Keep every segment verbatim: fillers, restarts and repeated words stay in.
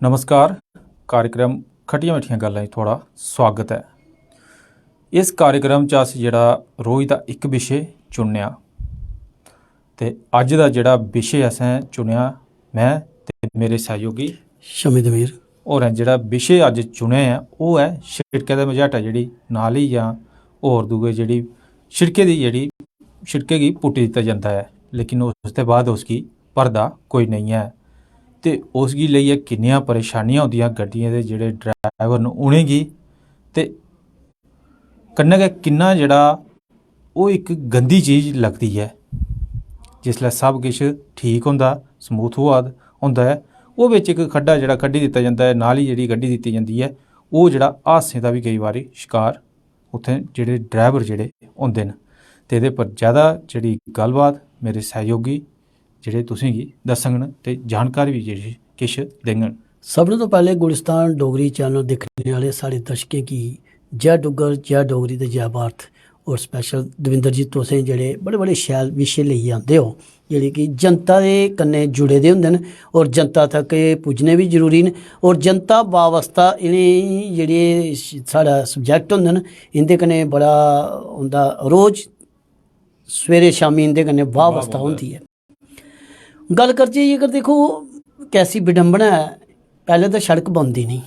नमस्कार, कार्यक्रम खट्टियां मिट्ठियां गल्लां च थुआढ़ा सुआगत ऐ। इस कार्यक्रम च अस जेह्ड़ा रोज दा इक विशे चुनने आं, ते अज्ज दा जेह्ड़ा विशे असें चुनेआ, में ते मेरे सैहयोगी शमी दमीर होरें जेह्ड़ा विशे अज्ज चुनेआ ऐ, ओह् ऐ शिड़कै दे मझाटै जेह्ड़ी नाली जां होर दूए जेह्ड़ी शिड़कै दी जेह्ड़ी शिड़कै गी पुट्टी दित्ता जंदा ऐ, लेकिन उसदे बाद उसगी भरदा कोई नेईं ऐ। ते उसगी लेइयै किन्नियां परेशानियां होंदियां गड्डियें दे जेह्ड़े ड्राइवर न उ'नेंगी, ते कन्नै गै किन्ना जेह्ड़ा ओह् इक गंदी चीज लगदी ऐ। जिसलै सब किश ठीक होंदा, स्मूथ होआ दा होंदा ऐ, ओह् बिच इक खड्डा जेह्ड़ा कड्ढी दित्ता जंदा ऐ, नाली जेह्ड़ी कड्ढी दित्ती जंदी ऐ, ओह् जेह्ड़ा हादसें दा बी केईं बारी शकार उत्थें जेह्ड़े ड्राइवर जेह्ड़े होंदे न। ते एह्दे पर ज़्यादा जेह्ड़ी गल्लबात मेरे सैहयोगी जेह्ड़े तुसेंगी दस्सङन ते जानकारी बी जेह्ड़ी किश देङन। सभनें तो पैह्लें गुलिस्तान डोगरी चैनल दिक्खने आह्ले साढ़े दर्शकें गी जै डुग्गर, जै डोगरी ते जै भारत। और स्पैशल दविंदर जी, तुसें जेह्ड़े बड़े-बड़े शैल विशे लेइयै आंदे ओ, जेह्ड़े कि जनता दे कन्नै जुड़े दे होंदे न और जनता तक एह् पुज्जने बी जरूरी न। और जनता बाबस्ता इ'नें जेह्ड़े श-, साढ़ा सब्जैक्ट होंदे न, इं'दे कन्नै बड़ा उं'दा रोज सवेरे शामीं इं'दे कन्नै बाबस्ता होंदी ऐ। गल्ल करचै जेकर, दिक्खो, कैसी विडंबना ऐ, पैह्लें ते सड़क बनदी निं,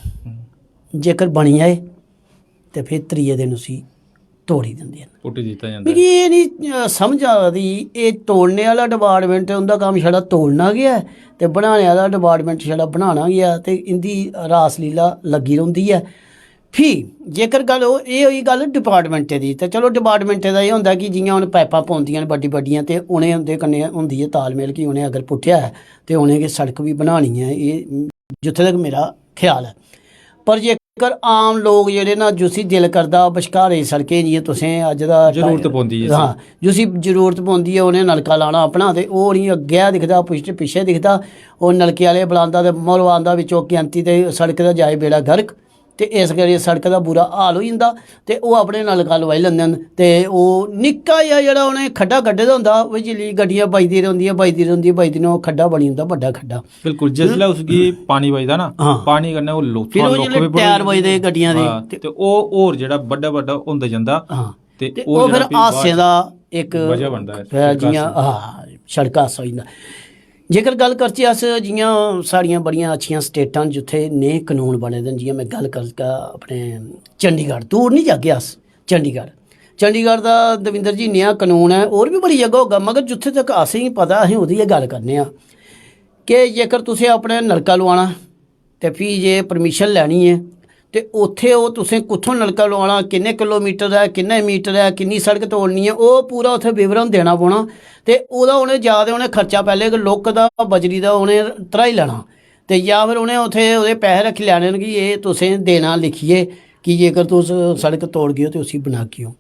जेकर बनी जाए ते फिर त्रिये दिन उसी तोड़ी दिंदे न। पुट्टी दित्ता जंदा मिगी ऐ। एह् निं, अ, समझ आवा दी, एह् तोड़ने आह्ला डिपार्टमेंट, उं'दा कम्म छड़ा तोड़ना गै ऐ ते बनाने आह्ला डिपार्टमेंट छड़ा बनाना गै ऐ, ते इं'दी रासलीला लग्गी रौंह्दी ऐ। फ्ही जेकर गल्ल ओह्, एह् होई गल्ल डिपार्टमेंटें दी, ते चलो, डिपार्टमेंटें दा एह् होंदा कि जि'यां हून पाइपां पौंदियां न बड्डी बड्डियां, ते उ'नें उं'दे कन्नै होंदी ऐ तालमेल कि उ'नें अगर पुट्टेआ ऐ ते उ'नेंगी सड़क बी बनानी ऐ। एह् जित्थै तक मेरा ख्याल ऐ। पर जेकर आम लोक जेह्ड़े ना, जिसी दिल करदा बश्कारे सड़कें, जि'यां तुसें अज्ज दा जरूरत पौंदी ऐ हां, जिसी जरूरत पौंदी ऐ, उ'नें नलका लाना अपना, ते ओह् निं अग्गें दिखदा, पिच्छे, पिच्छे दिखदा। ओह् नलके आह्ले बलांदा ते मरोआंदा बिच्चों कैंती, ते सड़क दा जाए बेड़ा गर्क। ते इस करियै सड़क दा बुरा हाल होई जंदा, ते ओह् अपने नलका लोआई लैंदे न। ते ओह् निक्का जेहा जेह्ड़ा उ'नें खड्डा कड्ढे दा होंदा, ओह् जिसलै गड्डियां बजदी रौंह्दियां, बजदी रौंह्दियां, बजदी रौंह्दियां, ओह् खड्डा बनी जंदा, बड्डा खड्डा। बिल्कुल, जिसलै उसगी पानी बजदा ना, हां। पानी कन्नै ओह् लो-, फिर ओह् लोक जिसलै बी टायर बजदे गड्डियां दे, हां, ते ते ओह् होर जेह्ड़ा बड्डा बड्डा होंदा जंदा। हां। ते ते ओह् ओह् जेह्ड़ा फिर फ्ही हादसें बाद दा इक, वजह बनदा ऐ, अ, सड़क जि'यां, हादसे। हां, सड़क हादसा होई जंदा। जेकर गल्ल करचै अस, जि'यां साढ़ियां बड़ियां अच्छियां स्टेटां न जित्थै नेह् कनून बने दे न, जि'यां में गल्ल करगा अपने चंडीगढ़, दूर निं जागे अस, चंडीगढ़। चंडीगढ़ दा, दविंदर जी, नेहा कनून ऐ, होर बी बड़ी जगह होगा, मगर जित्थै तक असेंगी पता, असें ओह्दी गै गल्ल करने आं कि जेकर तुसें अपने नलका लोआना, ते फ्ही जे परमिशन लैनी ऐ, ते उत्थै ओह् तुसें कुत्थों नलका लोआना, किन्ने किलोमीटर ऐ, किन्ने मीटर ऐ, किन्नी सड़क तोड़नी ऐ, ओह् पूरा उत्थै विवरण देना पौना। ते ओह्दा उ'नें, जां ते उ'नें खर्चा पैह्लें गै लोकल दा, बजरी दा उ'नें धराई लैना, ते जां फिर उ'नें उत्थै ओह्दे पैसे रक्खी लैने न कि एह् तुसें देना लिखियै कि जेकर तुस सड़क तोड़गे ओ ते उसी बनागे ओ।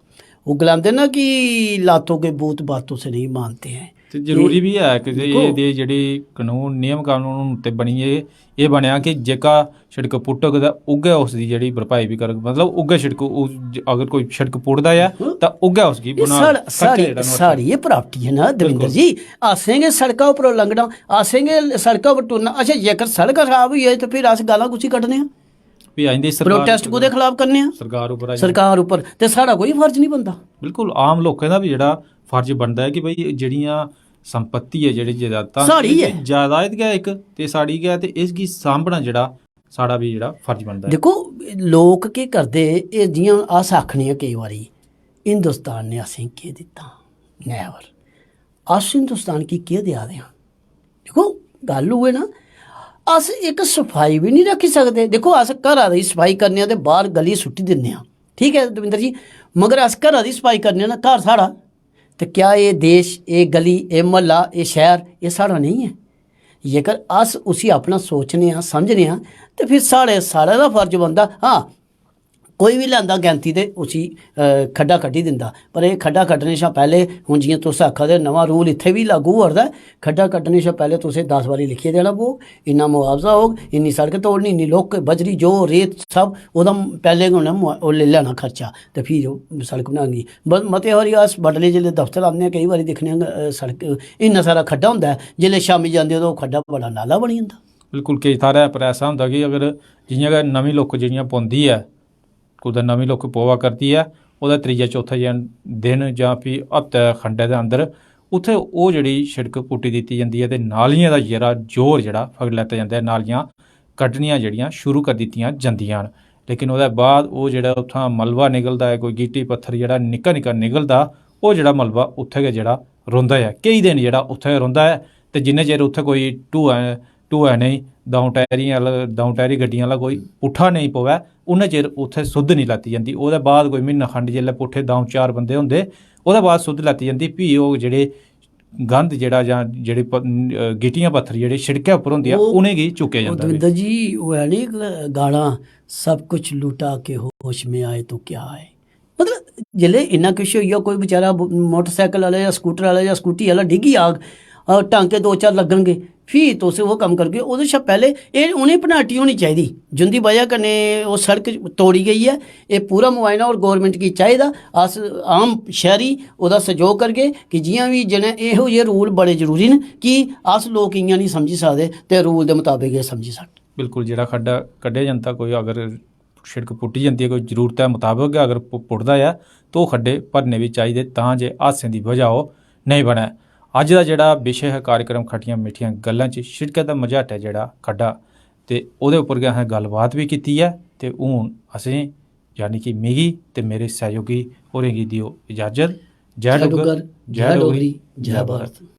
ओह् गलांदे ना कि लातों के बूत बातों से नहीं मानते हैं। ते जरूरी बी ऐ कि जे दिक्खो, एह् दे जेह्ड़े कनून, नियम कानून हून ते बनियै एह् बनेआ कि जेह्का शिड़क पुट्टग ते उ'ऐ उसदी जेह्ड़ी भरपाई बी करग, मतलब उ'ऐ शिड़क, उ-, ज-, अगर कोई शिड़क पुटदा ऐ, हम्म। तां उ'ऐ उसगी एह् बना-, साढ़ा, खर्चा साढ़ी, जेह्ड़ा नुहाड़ा। साढ़ी एह् प्रापर्टी ऐ ना, दविंदर बिल्कुल। जी। असें गै सड़का उप्पर लंघना, असें गै सड़का उप्पर टुरना। अच्छा, जेकर सड़क खराब होई जाए ते फिर अस गालां कुसी कड्ढने आं? फ्ही आई जंदी सरकार प्रोटेस्ट उप्पर। कुदे खलाफ करने आं? सरकार उप्पर आई जंदी। सरकार उप्पर। ते साढ़ा कोई फर्ज निं बनदा। बिल्कुल, आम लोकें दा बी जेह्ड़ा फर्ज बनदा ऐ कि भई जेह्ड़ियां संपत्ति ऐ, जेह्ड़ी जायदादां, साढ़ी एह् ऐ। जायदाद गै इक ते साढ़ी गै, ते इसगी सांभना जेह्ड़ा साढ़ा बी जेह्ड़ा फर्ज बनदा ऐ। दिक्खो, लोक केह् करदे, एह् जि'यां अस आखने आं केईं बारी, "हिंदुस्तान ने असेंगी केह् दित्ता?" Never। अस हिंदुस्तान गी केह् देआ दे आं? दिक्खो, गल्ल उ'ऐ ना, अस इक सफाई बी निं रक्खी सकदे। दिक्खो, अस घरा दी सफाई करने आं ते बाह्र गली सुट्टी दिन्ने आं, ठीक ऐ दविंदर जी, मगर अस घरा दी सफाई करने आं ना, घर साढ़ा, ते क्या एह् देश, एह् गली, एह् म्हल्ला, एह् शैह्र, एह् साढ़ा नेईं ऐ? जेकर अस उसी अपना सोचने आं, समझने आं, ते फिर साढ़े सारें दा फर्ज बनदा। हां, कोई बी लैंदा गैंती ते उसी, अ, खड्डा कड्ढी दिंदा। पर एह् खड्डा कड्ढने शा पैह्लें, हून जि'यां तुस आखा दे, नमां रूल इत्थै बी लागू होआ दा ऐ, खड्डा कड्ढने शा पैह्लें तुसें दस बारी लिखियै देना पौग, इन्ना मुआवजा होग, इन्नी सड़क तोड़नी, इन्नी लोक, बजरी, जो रेत, सब ओह्दा पैह्लें गै उ'नें मुआ-, ओह् लेई लैना खर्चा, ते फ्ही ओह् सड़क बनानी। ब-, मते बारी अस बडलै जिसलै दफ्तर आन्ने आं, केईं बारी दिक्खने आं, अ, सड़क, इन्ना सारा खड्डा होंदा ऐ, जिसलै शामीं जंदे ते ओह् खड्डा बड़ा नाला बनी जंदा। बिल्कुल, केई थाह्रै पर ऐसा होंदा कि अगर जि'यां गै नमीं लुक्क जेह्ड़ियां पौंदी ऐ, कुतै नमीं लुक्क पवा करदी ऐ, ओह्दा त्रीया चौथा जन दिन जां फ्ही हफ्तै खंडै दे अंदर उत्थै ओह् जेह्ड़ी शिड़क पुट्टी दित्ती जंदी ऐ ते नालियें दा जेह्ड़ा जोर जेह्ड़ा फगड़ी लैता जंदा ऐ, नालियां कड्ढनियां जेह्ड़ियां शुरू करी दित्तियां जंदियां न। लेकिन ओह्दे बाद ओह् जेह्ड़ा उत्थां मलबा निकलदा ऐ, कोई गिट्टी पत्थर जेह्ड़ा निक्का निक्का निकलदा, ओह् जेह्ड़ा मलबा उत्थै गै जेह्ड़ा रौंह्दा ऐ, केई दिन जेह्ड़ा उत्थै गै रौंह्दा ऐ। ते जिन्ने चिर उत्थै कोई ढूआ ढूआ नेईं, द'ऊं टैरी आह्ला द'ऊं टैरी गड्डियां आह्ला कोई पुट्ठा नेईं पवै, उन्ने चिर उत्थै सुद्ध निं लैती जंदी। ओह्दे बाद कोई म्हीना खंड जेल्लै पुट्ठे द'ऊं चार बंदे होंदे, ओह्दे बाद सुद्ध लैती जंदी। फ्ही ओह् जेह्ड़े गंद जेह्ड़ा जां जेह्ड़े प- अ, गिट्टियां पत्थर जेह्ड़े शिड़कै उप्पर होंदियां, ओह् उ'नेंगी चुक्केआ ओह् जंदा। दविंदर जी, ओह् है नी इक गाना, "सब कुछ लूटा के होश में आए तो क्या है।" मतलब, जिसलै इन्ना किश होई गेआ, कोई बेचारा ब- मोटरसाइकिल आह्ला जां स्कूटर आह्ला जां स्कूटी आह्ला डिग्गी जाग, अ, टांके दो चार लग्गन गे, फ्ही तुस ओह् कम्म करगे। ओह्दे शा पैह्ले एह् उ'नें penalty होनी चाहिदी, जिंदी बजह कन्नै ओह् सड़क तोड़ी गेई ऐ। एह् पूरा मुआयना और गौरमैंट गी चाहिदा। अस आम शैह्री ओह्दा सैह्योग करगे कि जि'यां बी जि'नें एहो जेह् रूल बड़े जरूरी न कि अस लोक इ'यां निं समझी सकदे ते रूल दे मताबक गै समझी सकदे। बिल्कुल, जेह्ड़ा खड्डा कड्ढेआ जंदा, कोई अगर शिड़क पुट्टी जंदी ऐ, कोई जरूरत दे मताबक गै अगर पु- पुटदा ऐ, तो ओह् खड्डे भरने बी चाहिदे, तां जे हादसें दी बजह ओह् नेईं बनै। अज्ज दा जेह्ड़ा विशे ऐ कार्यक्रम खट्टियां मिट्ठियां गल्लां च शिड़कै दा मझाटै जेह्ड़ा खड्डा, ते ओह्दे उप्पर गै असें गल्लबात बी कीती ऐ। ते हून असें, यानी कि मिगी ते मेरे सैह्योगी होरें गी देओ इजाजत। जय जय डुग्गर, डुग्गर, जय जय डोगरी, डोगरी, जय जय भारत। भारत।